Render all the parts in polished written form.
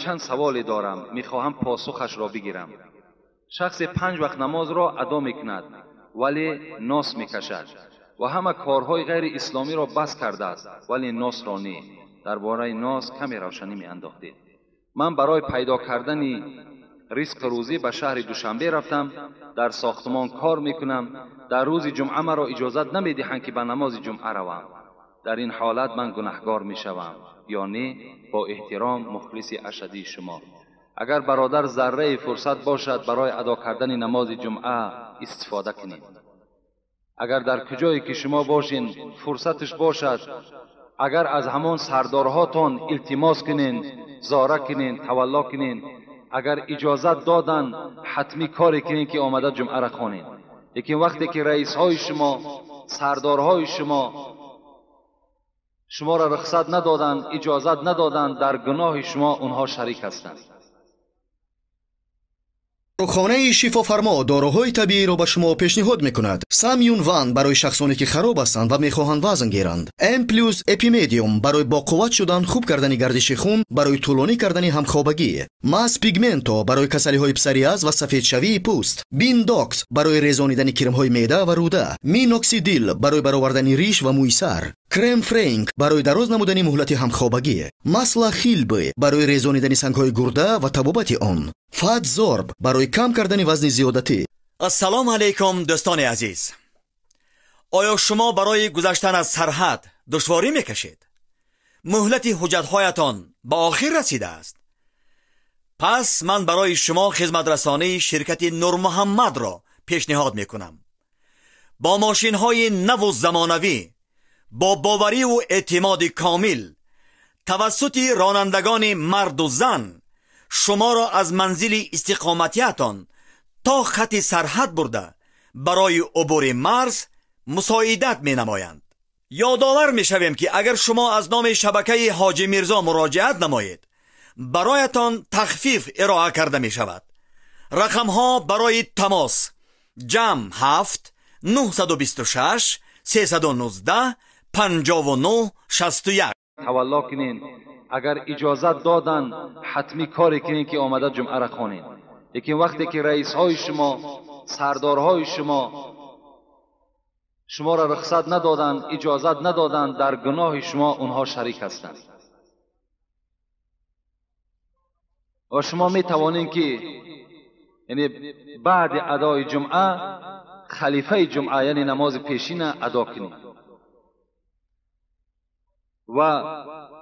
чанд саволе дорам, мехоҳам посухашро бигирам. Шахсе 5 вақт намозро адо мекунад, вале нос мекашад ва ҳама корҳои ғайриисломиро бас кардааст, вале носро не. Дар бораи нос каме равшанӣ меандохтед. Ман барои пайдо кардани ризқу рӯзӣ ба шаҳри Душанбе рафтам, дар сохтмон кор мекунам. Дар рӯзи ҷумъа маро иҷозат намедиҳанд ки ба намози ҷумъа равам. Дар ин ҳолат ман гунаҳгор мешавам ё не? Бо эҳтиром, мухлиси ашадии шумо. Агар бародар зарраи фурсат бошад барои адо кардани намози ҷумъа истифода кунед. Агар дар куҷое ки шумо бошин фурсаташ бошад, агар аз ҳамон сардорҳотон илтимос кунен, зора кунен, тавалло кунен, агар иҷозат додан ҳатмӣ коре кунен ки омада ҷумъаро хонед. Лекин вақте ки раисҳои шумо, сардорҳои шумо шуморо рухсат надоданд, иҷозат надоданд, дар гуноҳи шумо онҳо шарик ҳастанд. Дорухонаи шифофармо доруҳои табииро ба шумо пешниҳод мекунад. Самюн Ван барои шахсоне ки хароб ҳастанд ва мехоҳанд вазн гиранд. М плюс Эпимедиум барои боқувват шудан, хуб кардани гардиши хун, барои тӯлонӣ кардани ҳамхобагӣ. Мас Пигменто барои касалиҳои псориаз ва сафедшавии пӯст. Биндокс барои резонидани кирмҳои меъда ва рӯда. Миноксидил барои баровардани риш ва мӯи сар. Крем Френк барои дароз намудани муҳлати ҳамхобагӣ. Масла Хилбе барои резонидани сангҳои гурда ва табобати он. Фатзорб барои кам кардани вазни зиёдатӣ. Ассалому алайкум дӯстони азиз. Оё шумо барои гузаштан аз сарҳад душворӣ мекашед? Муҳлати ҳуҷҷатҳоятон ба охир расидааст. Пас ман барои шумо хизматрасонии ширкати Нурмуҳаммадро пешниҳод мекунам. Бо мошинҳои наву замонавӣ, бо бовариву эътимоди комил, тавассути ронандагони марду зан шуморо аз манзили истиқоматиятон то хати сарҳад бурда барои убури марз мусоидат менамоянд. Ёдовар мешавем ки агар шумо аз номи шабакаи Ҳоҷи Мирзо муроҷиат намоед, бароятон тахфиф ироа карда мешавад. Рақамҳо барои тамос: ҷамъ 7 926 319 59 61. Тавалло кунед. Агар иҷозат додан ҳатмӣ коре кунед ки омада ҷумъаро хонед. Лекин вақте ки раисҳои шумо, сардорҳои шумо шуморо рухсат надоданд, иҷозат надоданд, дар гуноҳи шумо онҳо шарик ҳастанд. Ва шумо метавонед ки яъне баъди адои ҷумъа халифаи ҷумъа, яъне намози пешина адо кунед. Ва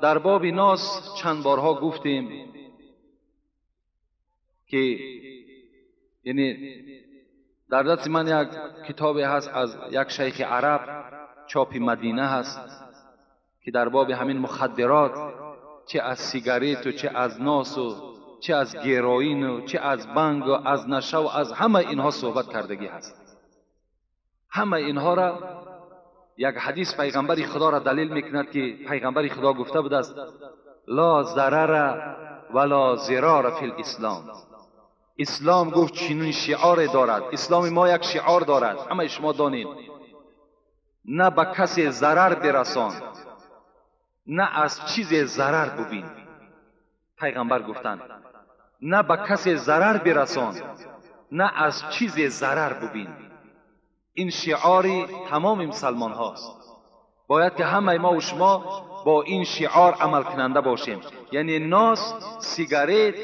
дар боби нос чанд борҳо гуфтем ки яъне дар дасти ман як китобе ҳаст аз як шайхи араб, чопи Мадина ҳаст, ки дар боби ҳамин мухаддирот, чӣ аз сигарету, чӣ аз носу, чӣ аз героину, чӣ аз бангу, аз нашаву, аз ҳама инҳо суҳбат кардагӣ ҳаст. Ҳама инҳоро як ҳадис пайғамбари худоро далел мекунад ки пайғамбари худо гуфта будааст: ла зарара вала зирора фил ислом. Ислом гуфт чунин шиоре дорад. Исломи мо як шиор дорад, ҳамаи шумо донед: на ба касе зарар бирасон, на аз чизе зарар бубин. Пайғамбар гуфтанд: на ба касе зарар бирасон, на аз чизе зарар бубин. Ин шиори тамоми мусалмон ҳост. Бояд ки ҳамаи мо ва шумо бо ин шиор амалкунанда бошем. Яъне нос, сигарет,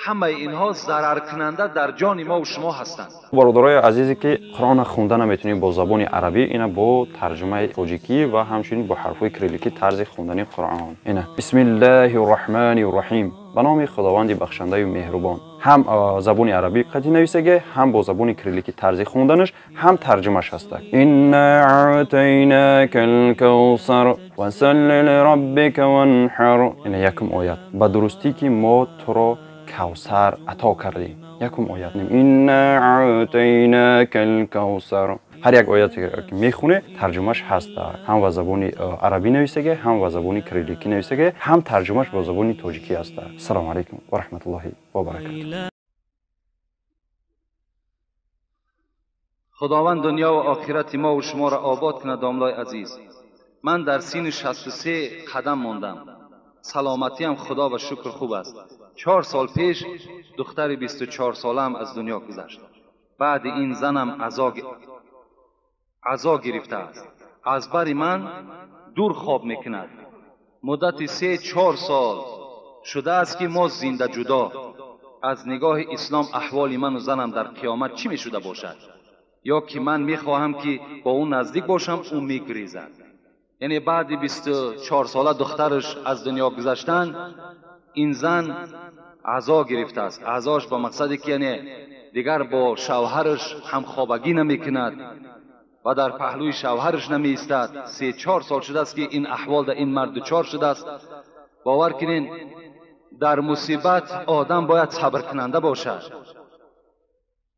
ҳамаи инҳо зараркунанда дар ҷони мо ва шумо ҳастанд. Бародарои азизе ки Қуръонро хонда наметавонед бо забони арабӣ, ина бо тарҷумаи тоҷикӣ ва ҳамчунин бо ҳарфҳои кирилликӣ тарзи хондани Қуръон. Ина бисмиллаҳи рраҳмани рраҳим, ба номи Худованди бахшандаю меҳрубон. Ҳам забони арабӣ қатъи нависагӣ, ҳам бо забони кирилликӣ тарзи хонданаш, ҳам тарҷумаш ҳастак. Инна аътайнака алкавсар фасалли лираббика ванҳар. Ина якум оят. Ба дурустӣ ки мо туро кавсар ато кардем. Якум оят. Инна аътайнака алкавсар. Ҳар як ояте ки мехоне тарҷумаш ҳаст, ҳам ба забони арабӣ нависагӣ, ҳам ба забони кирилликӣ нависагӣ, ҳам тарҷумаш бо забони тоҷикӣ ҳаст. Ассалому алайкум ва раҳматуллоҳи ва баракатуҳ. Худованд дунё ва охирати мо ва шуморо обод кунад. Домлои азиз, ман дар синни 63 қадам мондам. Саломатиам худо ба шукр хуб аст. 4 сол пеш духтари 24 солаам аз дунё гузашт. Баъди ин занам азо гирифтааст. Аз бари ман дур хоб мекунад. Муддати 3-4 сол шудааст ки мо зинда ҷудо. Аз нигоҳи ислом аҳволи ману занам дар қиёмат чӣ мешуда бошад? Ё ки ман мехоҳам ки бо ӯ наздик бошам, ӯ мегрезад. Яъне баъди 24 сола духтараш аз дунё гузаштан, ин зан азо гирифтааст. Азош ба мақсаде ки яъне дигар бо шавҳараш ҳамхобагӣ намекунад ва дар паҳлӯи шавҳараш намеистад. 3-4 сол шудааст ки ин аҳвол дар ин мард дучор шудааст. Бовар кунед, дар мусибат одам бояд сабркунанда бошад.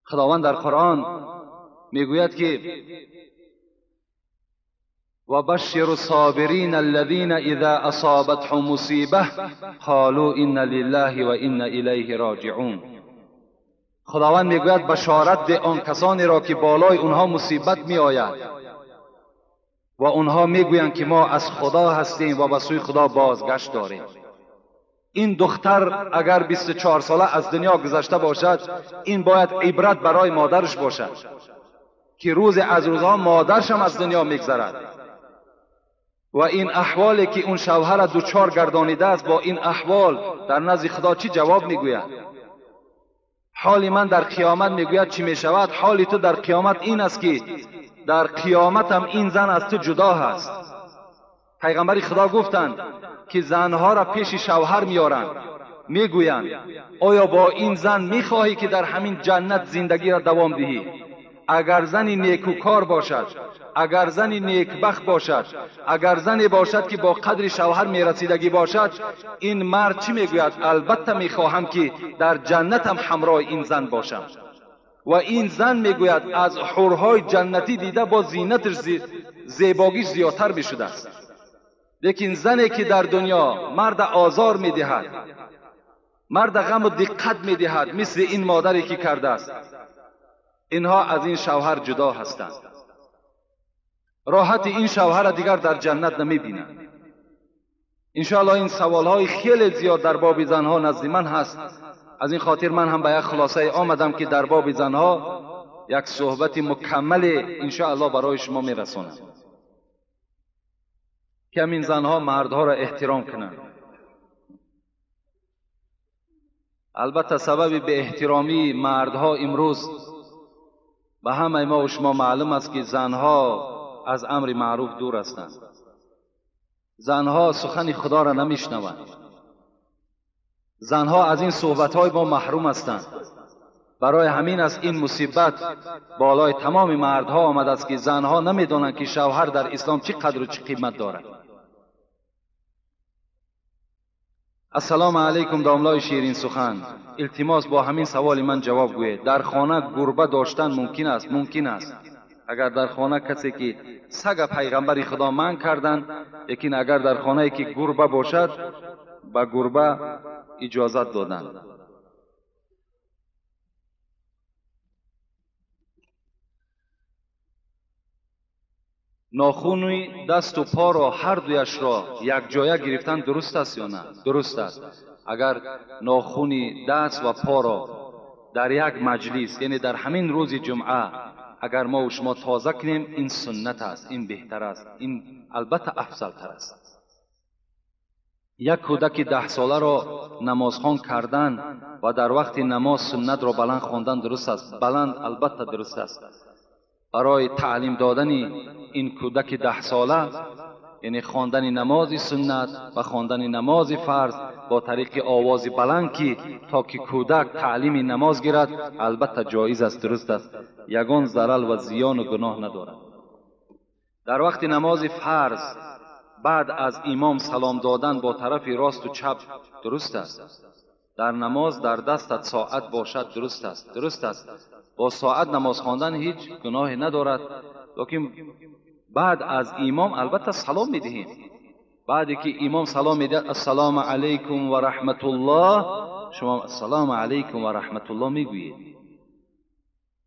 Худованд дар Қуръон мегӯяд ки وبشر الصابرين الذين إذا أصابتهم مصيبة قالوا إنا لله وإنا إليه راجعون. خداوند میگوید بشارت ده آن کسانی را که بالای اونها مصیبت می آید و اونها میگویند که ما از خدا هستیم و به سوی خدا بازگشت داریم. این دختر اگر 24 ساله از دنیا گذشته باشد، این باید عبرت برای مادرش باشد که روز از روزها مادرش هم از دنیا میگذرد و این احوالی که اون شوهر دوچار گردانیده است، با این احوال در نزد خدا چی جواب میگوید؟ حال من در قیامت میگوید چی میشود؟ حال تو در قیامت این است که در قیامت هم این زن از تو جدا هست. پیغمبر خدا گفتند که زنها را پیش شوهر میارند، میگویند آیا با این زن میخواهی که در همین جنت زندگی را دوام دهی؟ اگر زنی نیکوکار باشد، اگر زنی نیکبخت باشد، اگر زنی باشد که با قدر شوهر میرسیدگی باشد، این مرد چی میگوید؟ البته میخواهم که در جنتم همراه این زن باشم. و این زن میگوید از حورهای جنتی دیده با زینتش زیباگیش زیادتر میشده است. لیکن زنی که در دنیا مرد آزار میدهد، مرد غم و دقت میدهد، مثل این مادری که کرده است، اینها از این شوهر جدا هستند. راحت این شوهر دیگر در جنت نمیبینند. انشاءالله این سوالهای خیلی زیاد در باب زنها نزد من هست. از این خاطر من هم به یک خلاصه آمدم که در باب زنها یک صحبت مکمل انشاءالله برای شما میرسانم که همین زنها مردها را احترام کنند. البته سبب به احترامی مردها امروز به همه ما و شما معلوم است که زنها از امر معروف دور هستند. زنها سخن خدا را نمیشنوند. زنها از این صحبت‌های ما محروم هستند. برای همین است این مصیبت بالای تمام مردها آمده است که زنها نمیدانند که شوهر در اسلام چه قدر و چه قیمت دارد. السلام علیکم داملای شیرین سخن. التماس با همین سوال من جواب گوید. در خانه گربه داشتن ممکن است؟ ممکن است. اگر در خانه کسی که سگ پیغمبر خدا من کردن، لیکن اگر در خانه که گربه باشد به گربه اجازت دادن. ناخونی دست و پا را هر دویش را یک جایه گرفتن درست است یا نه؟ درست است. اگر ناخونی دست و پا را در یک مجلس، یعنی در همین روز جمعه، اگر ما و شما تازه کنیم، این سنت است، این بهتر است، این البته افضل تر است. یک کودک 10 ساله را نمازخوان کردن و در وقت نماز سنت را بلند خواندن درست است؟ بلند البته درست است. برای تعلیم دادن این کودک 10 ساله، یعنی خواندن نماز سنت و خواندن نماز فرض با طریق آواز بلند که تا که کودک تعلیم نماز گیرد، البته جایز است، درست است، یگان ضرر و زیان و گناه ندارد. در وقت نماز فرض بعد از امام سلام دادن با طرف راست و چپ درست است. در نماز در دستت ساعت باشد درست است، درست است. با ساعت نماز خواندن هیچ گناهی ندارد، لیکن بعد از امام البته سلام میدهیم. بعدی که امام سلام میدهد السلام علیکم و رحمت الله، شما السلام علیکم و رحمت الله میگویید.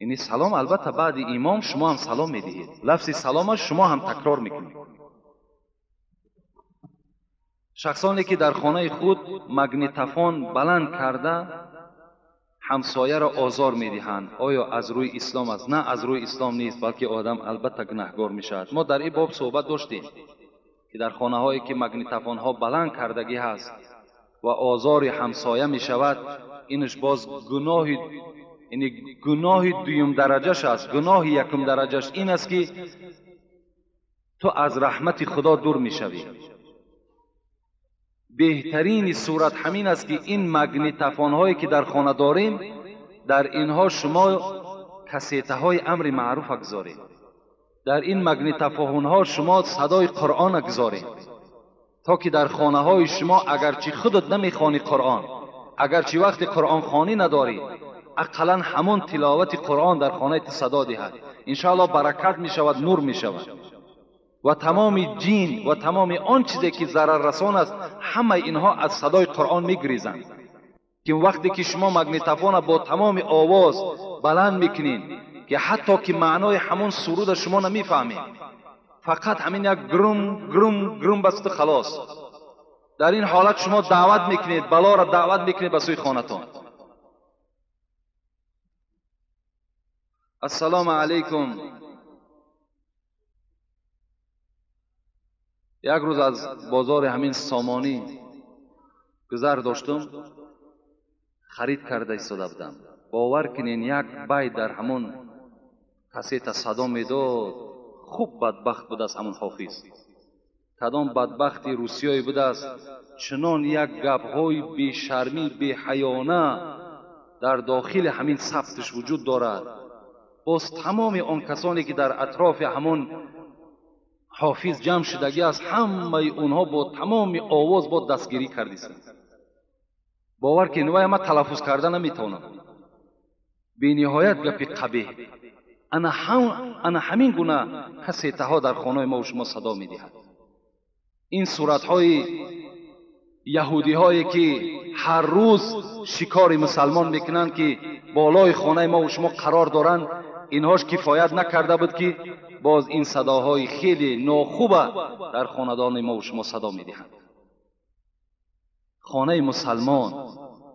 یعنی سلام البته بعد امام شما هم سلام میدهید، لفظ سلام شما هم تکرار میکنید. Шахсоне ки дар хонаи худ магнитофон баланд карда ҳамсояро озор медиҳанд, оё аз рӯи ислом аст? На, аз рӯи ислом нест, балки одам албатта гунаҳгор мешавад. Мо дар ин боб суҳбат доштем ки дар хонаҳое ки магнитофонҳо баланд кардагӣ ҳаст ва озори ҳамсоя мешавад, инаш боз гуноҳи, яъне гуноҳи дуюм дараҷаш аст. Гуноҳи якум дараҷаш ин аст ки ту аз раҳмати Худо дур мешавӣ. Беҳтарини сурат ҳамин аст ки ин магнитофонҳое ки дар хона дорем, дар инҳо шумо кассетаҳои амри маъруфа гузоред, дар ин магнитофонҳо шумо садои Қуръона гузоред, то ки дар хонаҳои шумо агарчи худат намехонӣ Қуръон, агарчи вақти қуръонхонӣ надорӣ, ақаллан ҳамон тиловати Қуръон дар хонаи ту садо диҳад. Иншоаллоҳ баракат мешавад, нур мешавад ва тамоми ҷин ва тамоми он чизе ки зараррасон аст, ҳамаи инҳо аз садои Қуръон мегрезанд. Ки вақте ки шумо магнитофона бо тамоми овоз баланд мекунед, ки ҳатто ки маънои ҳамон суруда шумо намефаҳмед, фақат ҳамин як грум грум грум басту халос. Дар ин ҳолат шумо даъват мекунед, балоро даъват мекунед ба сӯи хонатон. Ассалому алайкум. Як рӯз аз бозори ҳамин Сомонӣ гузар доштум, харид карда истода будам. Бовар кунед, як бай дар ҳамон кассета садо медод. Хуб бадбахт будааст ҳамон ҳофиз. Кадом бадбахти русиёе будааст, чунон як гапҳои бешармӣ, беҳаёна дар дохили ҳамин сабтиш вуҷуд дорад. Боз тамоми он касоне ки дар атрофи ҳамон ҳофиз ҷамъ шудагӣ аст, ҳамаи онҳо бо тамоми овоз бо дастгирӣ кардисанд. Бовар кунед, вай ман талаффуз карда наметавонам. Бениҳоят гапи қабеҳ. Ана ҳамин гуна кассетаҳо дар хонаи мо шумо садо медиҳад. Ин суратҳои яҳудиҳое ки ҳар рӯз шикори мусалмон мекунанд, ки болои хонаи мо шумо қарор доранд, инҳош кифоят накарда буд ки боз ин садоҳои хеле нохуба дар хонадони мо шумо садо медиҳанд. Хонаи мусалмон,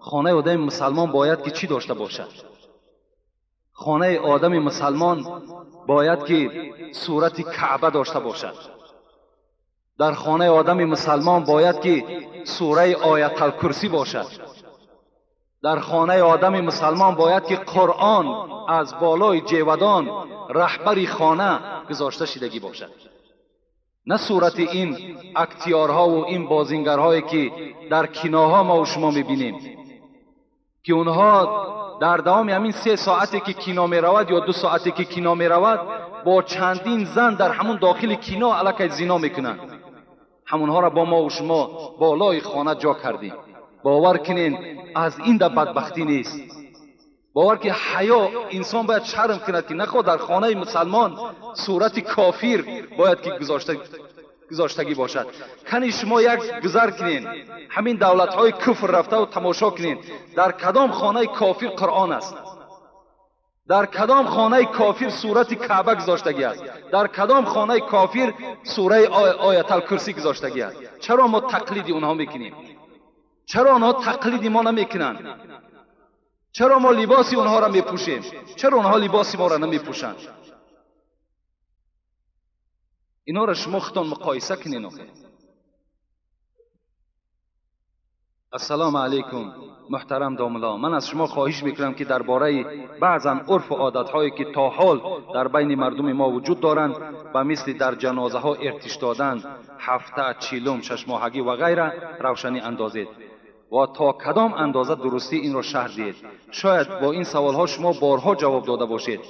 хонаи одами мусалмон бояд ки чӣ дошта бошад? Хонаи одами мусалмон бояд ки сурати Каъба дошта бошад. Дар хонаи одами мусалмон бояд ки сураи Ояталкурсӣ бошад. Дар хонаи одами мусалмон бояд ки Қуръон аз болои ҷевадон раҳбари хона гузошта шидагӣ бошад. На сурати ин актиёрҳову ин бозингарҳое ки дар киноҳо мо шумо мебинем, ки онҳо дар давоми ҳамин 3 соате ки кино меравад ё 2 соате ки кино меравад, бо чандин зан дар ҳамон дохили кино аллакай зино мекунанд. Ҳамонҳоро бо мо шумо болои хона ҷо кардем. Бовар кунед, аз ин да бадбахтӣ нест. Бовар ки ҳаё инсон бояд шарм кунад ки нахоҳ дар хонаи мусалмон сурати кофир бояд ки гузоштагӣ бошад. Кани шумо як гузар кунед, ҳамин давлатҳои куфр рафтаву тамошо кунед, дар кадом хонаи кофир Қуръон аст, дар кадом хонаи кофир сурати Каъба гузоштагӣ аст, дар кадом хонаи кофир сураи Ояталкурсӣ гузоштагӣ аст. Чаро мо тақлиди онҳо мекунем? Чаро онҳо тақлиди мо намекунанд? Чаро мо либоси онҳоро мепӯшем? Чаро онҳо либоси моро намепӯшанд? Инҳоро шумо худтон муқоиса кунед. Ассалому алайкум, муҳтарам домулло. Ман аз шумо хоҳиш мекунам ки дар бораи баъзан урфу одатҳое ки то ҳол дар байни мардуми мо вуҷуд доранд, ба мисли дар ҷанозаҳо иртиш додан, ҳафта, чилум, шашмоҳагӣ ва ғайра равшанӣ андозед ва то кадом андоза дурустӣ инро шарҳ диҳед. Шояд бо ин саволҳо шумо борҳо ҷавоб дода бошед,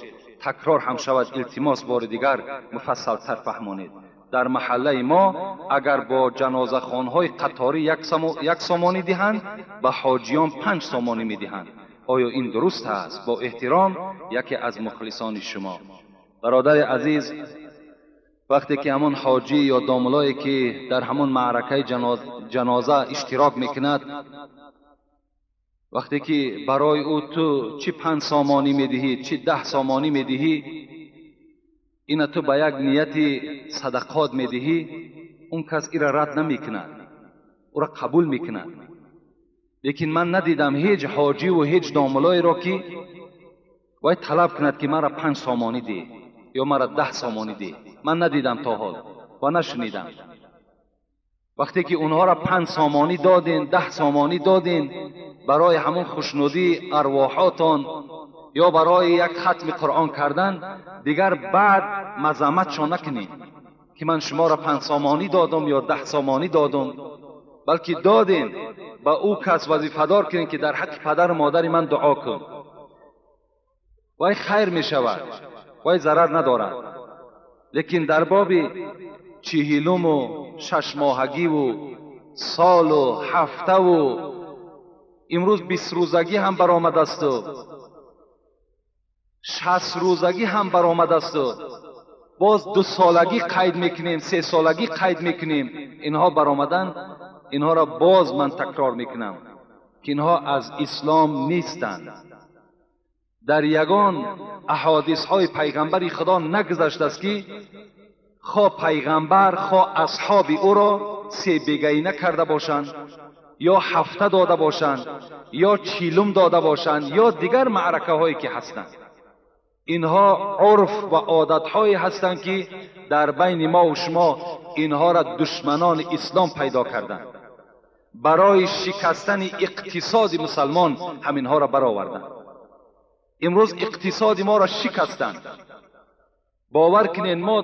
такрор ҳам шавад, илтимос бори дигар муфассалтар фаҳмонед. Дар маҳаллаи мо агар бо ҷанозахонҳои қаторӣ 1 сомонӣ диҳанд, ба ҳоҷиён 5 сомонӣ медиҳанд. Оё ин дуруст аст? Бо эҳтиром, яке аз мухлисони шумо. Бародари азиз, вақте ки ҳамон ҳоҷӣ ё домулое ки дар ҳамон маъракаи ҷаноза иштирок мекунад, вақте ки барои ӯ ту чӣ 5 сомонӣ медиҳӣ, чӣ 10 сомонӣ медиҳӣ, ина ту ба як нияти садақот медиҳӣ, он кас ира рад намекунад. ӯро қабул мекунад. Лекин ман надидам ҳеҷ ҳоҷиву ҳеҷ домулоеро ки вай талаб кунад ки маро 5 сомонӣ деҳ ё маро 10 сомонӣ деҳ. Ман надидам то ҳол ва нашунидам. Вақте ки онҳоро 5 сомонӣ додин, 10 сомонӣ додин, барои ҳамон хушнудии арвоҳотон ё барои як хатми Қуръон кардан, дигар баъд мазамматшон накунед ки ман шуморо 5 сомонӣ додам ё 10 сомонӣ додам, балки додем ба ӯ кас вазифадор кунед ки дар ҳаққи падару модари ман дуо кун. Вай хайр мешавад, вай зарар надорад. Лекин дар боби 40-уму 6 моҳагиву солу ҳафтаву имрӯз 20 рӯзагӣ ҳам баромадасту 60 рӯзагӣ ҳам баромадасту боз 2 солагӣ қайд мекунем, 3 солагӣ қайд мекунем, инҳо баромадан, инҳоро боз ман такрор мекунам ки инҳо аз ислом нестанд. Дар ягон аҳодисҳои пайғамбари Худо нагузаштааст ки хо пайғамбар хо асҳоби ӯро 3 бегаина карда бошанд ё ҳафта дода бошанд ё 40 дода бошанд ё дигар маъракаҳое ки ҳастанд. Инҳо урф ва одатҳое ҳастанд ки дар байни мо ва шумо инҳоро душманони ислом пайдо карданд. Барои шикастани иқтисоди мусалмон ҳаминҳоро бароварданд. Имрӯз иқтисоди моро шикастанд. Бовар кунед, мо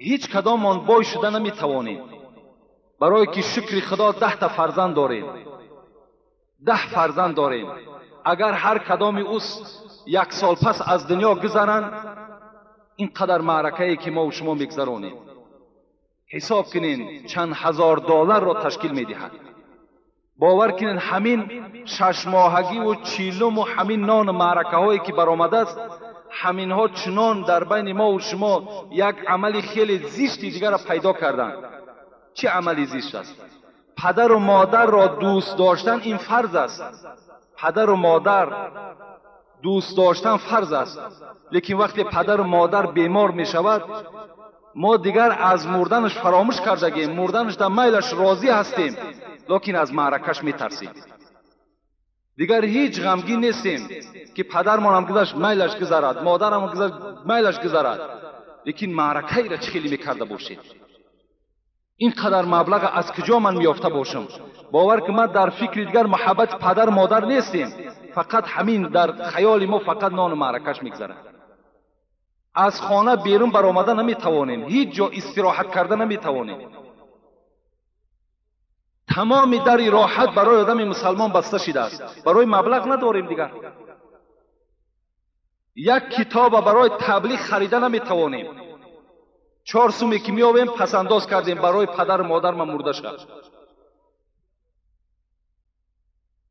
ҳеҷ кадомон бой шуда наметавонем, барое ки шукри Худо 10 та фарзанд дорем, 10 фарзанд дорем. Агар ҳар кадоми ӯ 1 сол пас аз дунё гузаранд, ин қадар маъракае ки мо шумо мегузаронем, ҳисоб кунед чанд ҳазор долларро ташкил медиҳад. Бовар кунед, ҳамин 6 моҳагиву 40-уму ҳамин нону маъракаҳое ки баромадааст, ҳаминҳо чунон дар байни мо ва шумо як амали хеле зишти дигарро пайдо карданд. Чӣ амали зишт аст? Падару модарро дӯст доштан ин фарз аст. Падару модар дӯст доштан фарз аст. Лекин вақте падару модар бемор мешавад, мо дигар аз мурданаш фаромӯш кардагем, мурданаш дар майлаш розӣ ҳастем, лекин аз маъракаш метарсем. Дигар ҳеҷ ғамгин нестем ки падармонам гузашт, майлаш гузарад, модарам гузашт, майлаш гузарад. Лекин маъракаеро чӣ хеле мекарда бошед? Ин қадар маблаға аз куҷо ман меёфта бошам? Бовар ки ман дар фикри дигар муҳаббати падару модар нестем, фақат ҳамин дар хаёли мо фақат нону маъракаш мегузарад. Аз хона берун баромада наметавонем, ҳеҷ ҷо истироҳат карда наметавонем. Тамоми дари роҳат барои одами мусалмон баста шидааст. Барои маблағ надорем дигар. Як китоба барои таблиғ харида наметавонем. 4 суме ки меёбем пасандоз кардем барои падару модар ман мурда шуд.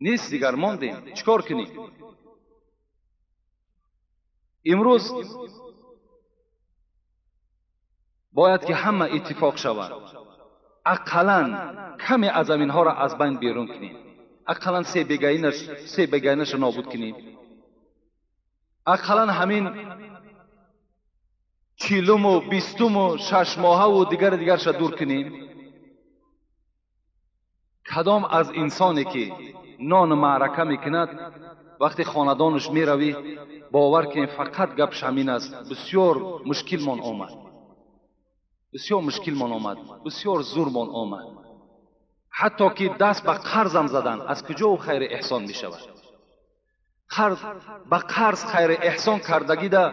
Нест дигар, мондем. Чӣ кор кунем? Имрӯз бояд ки ҳама иттифоқ шаванд. Ақаллан каме аз аминҳоро аз байн берун кунем. Ақаллан 3 бегаинаша нобуд кунем. Ақаллан ҳамин 40-уму 20-уму 6 моҳаву дигари дигарша дур кунем. Кадом аз инсоне ки нону маърака мекунад, вақте хонадонаш меравӣ, бовар кунем фақат гапш ҳамин аст: бисёр мушкилмон омад, бисёр мушкилмон омад, бисёр зурмон омад. Ҳатто ки даст ба қарзам задан, аз куҷо ӯ хайри эҳсон мешавад? Қарз ба қарз хайри эҳсон кардагида,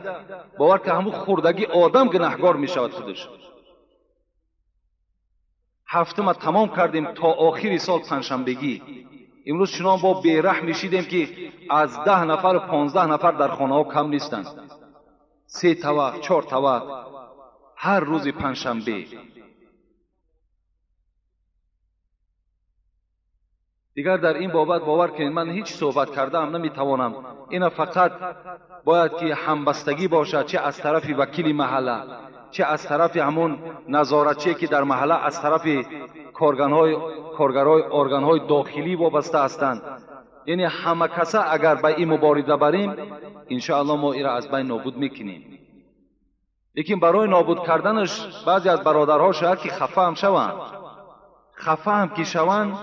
бовар ки ҳамун хурдагӣ одам гунаҳгор мешавад худаш. Ҳафтума тамом кардем то охири сол панҷшанбегӣ. Имрӯз чунон бо бераҳм мешидем ки аз 10 нафару 15 нафар дар хонаҳо кам нестанд. 3 тавақ, 4 тавақ ҳар рӯзи панҷшанбе. Дигар дар ин бобат бовар кунед, ман ҳеҷ суҳбат кардаам наметавонам. Ина фақат бояд ки ҳамбастагӣ бошад, чӣ аз тарафи вакили маҳалла, чӣ аз тарафи ҳамон назоратчие ки дар маҳалла аз тарафи коргарҳои органҳои дохилӣ вобаста ҳастанд. Яъне ҳама каса агар ба ин мубориза барем, иншоаллоҳ мо инро аз байн нобуд мекунем. Лекин барои нобуд карданаш баъзе аз бародарҳо шояд ки хафа ҳам шаванд. Хафа ҳам ки шаванд,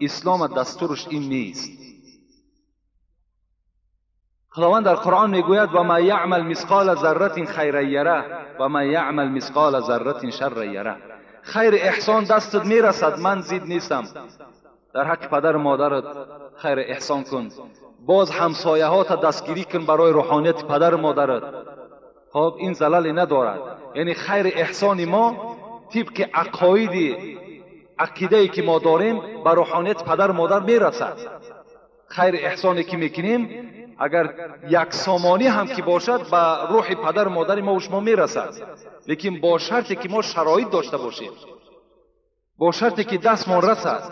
ислом дастураш ин нест. Худованд дар Қуръон мегӯяд: ва ма яъмал мисқола зарратин хайран яра ва ма яъмал мисқола зарратин шарран яра. Хайр эҳсон дастат мерасад, ман зид нестам. Дар ҳаққи падару модарат хайр эҳсон кун, боз ҳамсояҳота дастгирӣ кун барои рӯҳонияти падару модарат. Хоб, ин залале надорад. Яъне хайри эҳсони мо тибқи ақоиди ақидае ки мо дорем ба рӯҳонияти падару модар мерасад. Хайри эҳсоне ки мекунем, агар як сомонӣ ҳам ки бошад, ба рӯҳи падару модари мо шумо мерасад, лекин бо шарте ки мо шароит дошта бошем, бо шарте ки дастмон расад.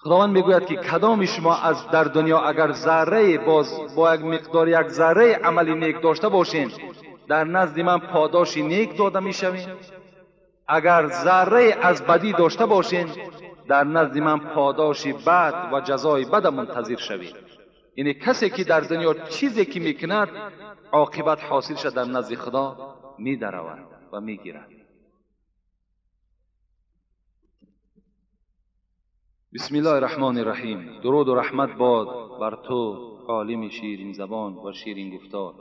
Худованд мегӯяд ки кадоми шумо аз дар дунё агар заррае боз бо як миқдор як зарраи амали нек дошта бошед, дар назди ман подоши нек дода мешавед. Агар заррае аз бадӣ дошта бошед, дар назди ман подоши бад ва ҷазои бада мунтазир шавед. Яъне касе ки дар дунё чизе ки мекунад, оқибат ҳосилша дар назди Худо медаравад ва мегирад. بسم الله الرحمن الرحیم. درود و رحمت باد بر تو عالم شیرین زبان و شیرین گفتار.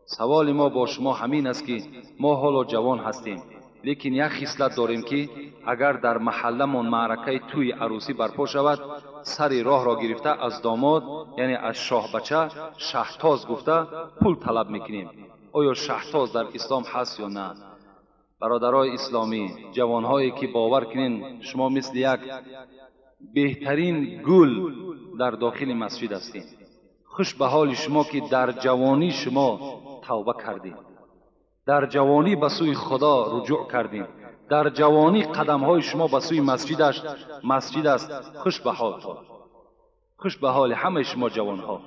سوال ما با شما همین است که ما حالا جوان هستیم، لیکن یک خصلت داریم که اگر در محلمون معرکه توی عروسی برپا شود، سر راه را گرفته از داماد، یعنی از شاه بچه، شهتاز گفته پول طلب میکنیم. آیا شهتاز در اسلام هست یا نه؟ برادرای اسلامی، جوانهایی که باور کنین شما مثل یک بهترین گل در داخل مسجد هستین. خوش به حال شما که در جوانی شما توبه کردین، در جوانی به سوی خدا رجوع کردین، در جوانی قدمهای شما به سوی مسجد است. خوش به حال تو، خوش به حال همه شما جوانها.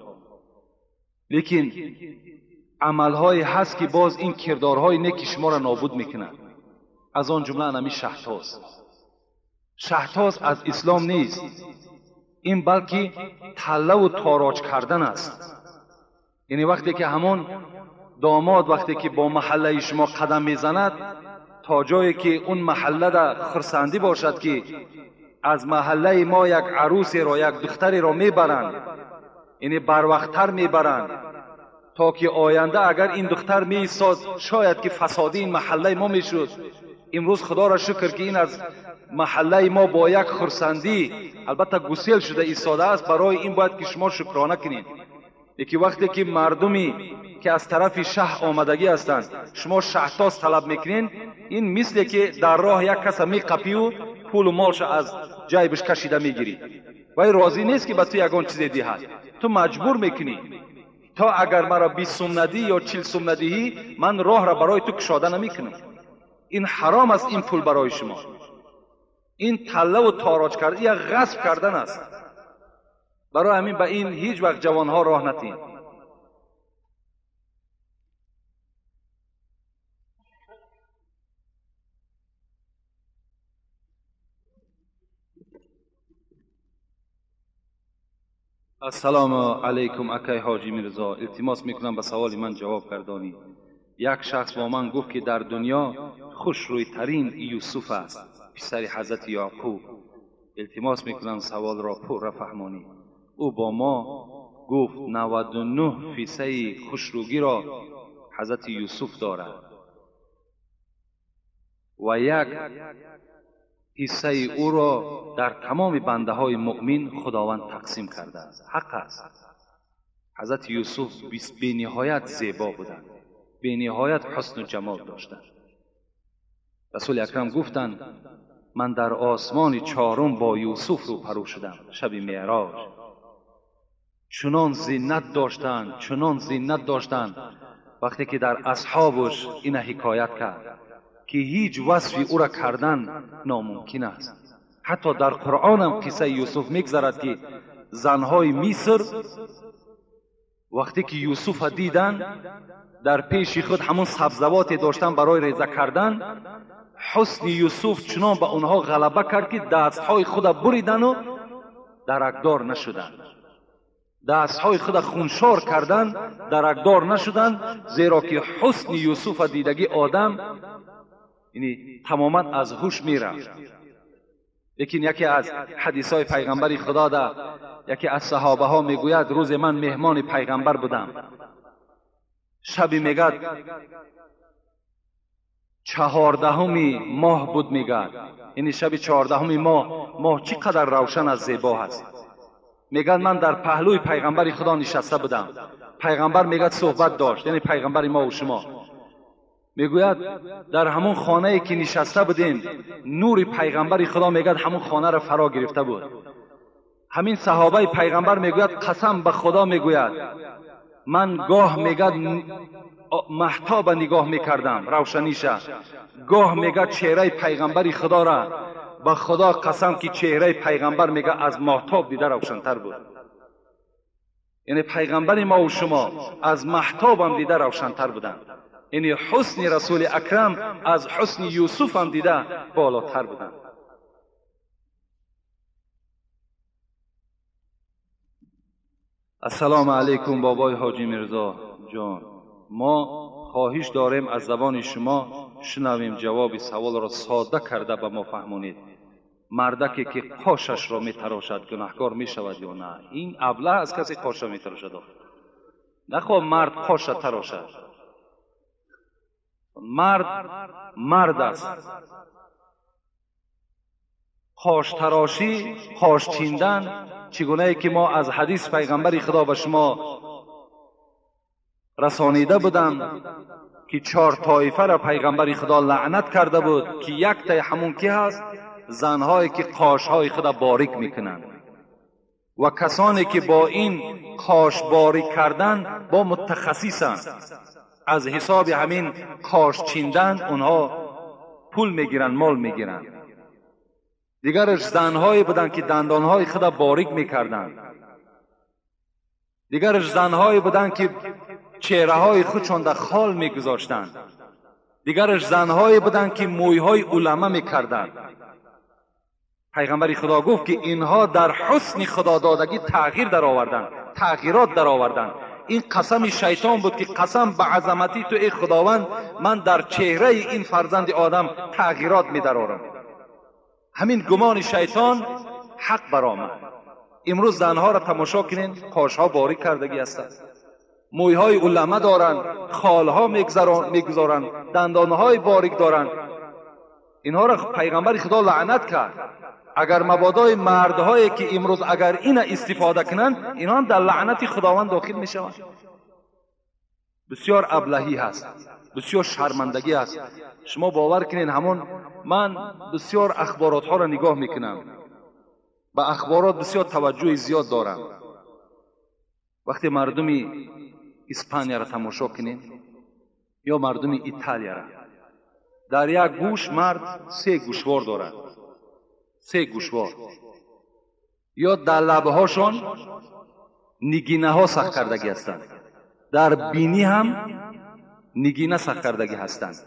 لیکن عملهای هست که باز این کردارهای نیک شما را نابود میکنند. از آن جمله همی شهتاز. شهتاز از اسلام نیست، این بلکه تله و تاراج کردن است. یعنی وقتی که همون داماد وقتی که با محله شما قدم میزند، تا جایی که اون محله در خرسندی باشد که از محله ما یک عروسی را، یک دختری را میبرند، یعنی بروقت‌تر میبرند، تا که آینده اگر این دختر میایستاد شاید که فسادی این محله ما میشد. امروز خدا را شکر که این از محله ما با یک خرسندی البته گسیل شده ایستاده است. برای این باید که شما شکرانه کنید. یکی وقتی که مردمی که از طرف شهر آمدگی هستند شما شهتاز طلب میکنین، این مثل که در راه یک کس میقپی و پول و مالش از جیبش کشیده میگیری و این راضی نیست که به تو یگان چیز دیهد، تو مجبور میکنی تا اگر مرا 20 سوم ندی یا 40 سوم ندهی، من راه را برای تو کشاده نمیکنم. این حرام است، این پول برای شما. این تله و تاراج کردن یا غصب کردن است. برای همین به این هیچ وقت جوانها راه ندین. السلام علیکم اکای حاجی میرزا، التماس میکنم به سوال من جواب گردانی. یک شخص با من گفت که در دنیا خوشرویترین یوسف است، پسر حضرت یعقوب. التماس میکنم سوال را پر فهمانی. او با ما گفت 99% خوشرویی را حضرت یوسف دارد و یک حصه او را در تمام بنده های مؤمن خداوند تقسیم کرده است. حق است. حضرت یوسف بی نهایت زیبا بودند، بی نهایت حسن و جمال داشتند. رسول اکرم گفتند من در آسمان چهارم با یوسف روبرو شدم شب معراج. چنان زینت داشتند، چنان زینت داشتند، وقتی که در اصحابش این حکایت کرد که هیچ وصفی او را کردن ناممکن است. حتی در قرآن هم قصه یوسف میگذرد که زنهای مصر وقتی که یوسف دیدن در پیش خود همون سبزوات داشتن برای ریزه کردن، حسن یوسف چنان به آنها غلبه کرد که دستهای خود بریدن و درکدار نشدند. Дастҳои худа хуншор кардан, даракдор нашуданд, зеро ки ҳусни Юсуфа дидагӣ одам яъне тамоман аз ҳуш мерафт. Лекин яке аз ҳадисҳои пайғамбари Худо да яке аз саҳобаҳо мегӯяд: рӯзе ман меҳмони пайғамбар будам. Шаби мегӯяд 14 моҳ буд, мегӯяд, яъне шаби 14 моҳ, моҳ чӣ қадар равшан аз зебо ҳаст. Мегӯяд ман дар паҳлӯи пайғамбари Худо нишаста будам. Пайғамбар мегӯяд суҳбат дошт, яъне пайғамбари мо ва шумо. Мегӯяд дар ҳамон хонае ки нишаста будем, нури пайғамбари Худо мегӯяд ҳамон хонаро фаро гирифта буд. Ҳамин саҳобаи пайғамбар мегӯяд қасам ба Худо, мегӯяд ман гоҳ мегӯяд маҳтоба нигоҳ мекардам, равшаниша, гоҳ мегӯяд чеҳраи пайғамбари Худора, ба Худо қасам ки чеҳраи пайғамбар мегӯяд аз моҳтоб дида равшантар буд. Яъне пайғамбари мо ва шумо аз маҳтобам дида равшантар буданд. Яъне ҳусни Расули Акрам аз ҳусни Юсуфам дида болотар буданд. Ассалому алайкум бобои Ҳоҷи Мирзо ҷон, мо хоҳиш дорем аз забони шумо шунавем ҷавоби саволро сода карда ба мо фаҳмонед. Мардаке ки қошашро метарошад гунаҳкор мешавад ё на? Ин аблаҳ аз касе қоша метарошад. Нахоҳ мард қоша тарошад. Мард мард аст. Қоштарошӣ, қош чиндан, чигунае ки мо аз ҳадис пайғамбари Худо ба шумо расонида будам ки 4 тоифаро пайғамбари Худо лаънат карда буд, ки яктаи ҳамун ки ҳаст? Занҳое ки қошҳои худа борик мекунанд ва касоне ки бо ин қош борик кардан бо мутахассисанд. Аз ҳисоби ҳамин қош чиндан онҳо пул мегиранд, мол мегиранд. Дигараш занҳое буданд ки дандонҳои худа борик мекарданд. Дигараш занҳое буданд ки чеҳраҳои худшон дар хол мегузоштанд. Дигараш занҳое буданд ки мӯйҳои улама мекарданд. Пайғамбари Худо гуфт ки инҳо дар ҳусни худододагӣ тағйир дароварданд, тағйирот дароварданд. Ин қасами шайтон буд ки қасам ба азамати ту эй Худованд, ман дар чеҳраи ин фарзанди одам тағйирот медарорам. Ҳамин гумони шайтон ҳақ баромад. Имрӯз занҳоро тамошо кунед, қошҳо борик кардагӣ ҳастанд, мӯйҳои улама доранд, холҳо мегузоранд, дандонҳои борик доранд. Инҳоро пайғамбари Худо лаънат кард. Агар мабодои мардҳое ки имрӯз агар ина истифода кунанд, инҳо ҳам дар лаънати Худованд дохил мешаванд. Бисёр аблаҳӣ ҳаст, бисёр шармандагӣ ҳаст. Шумо бовар кунед, ҳамон ман бисёр ахборотҳоро нигоҳ мекунам, ба ахборот бисёр таваҷҷӯҳи зиёд дорам. Вақте мардуми Испанияро тамошо кунед ё мардуми Италияро, дар як гӯш мард 3 гӯшвор дорад, 3 гӯшвор, ё дар лабҳошон нигинаҳо сахт кардагӣ ҳастанд, дар бинӣ ҳам нигина сахт кардагӣ ҳастанд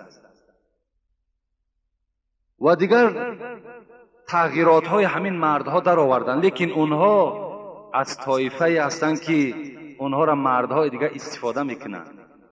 ва дигар тағйиротҳои ҳамин мардҳо дароварданд. Лекин онҳо аз тоифае ҳастанд ки онҳоро мардҳои дигар истифода мекунанд.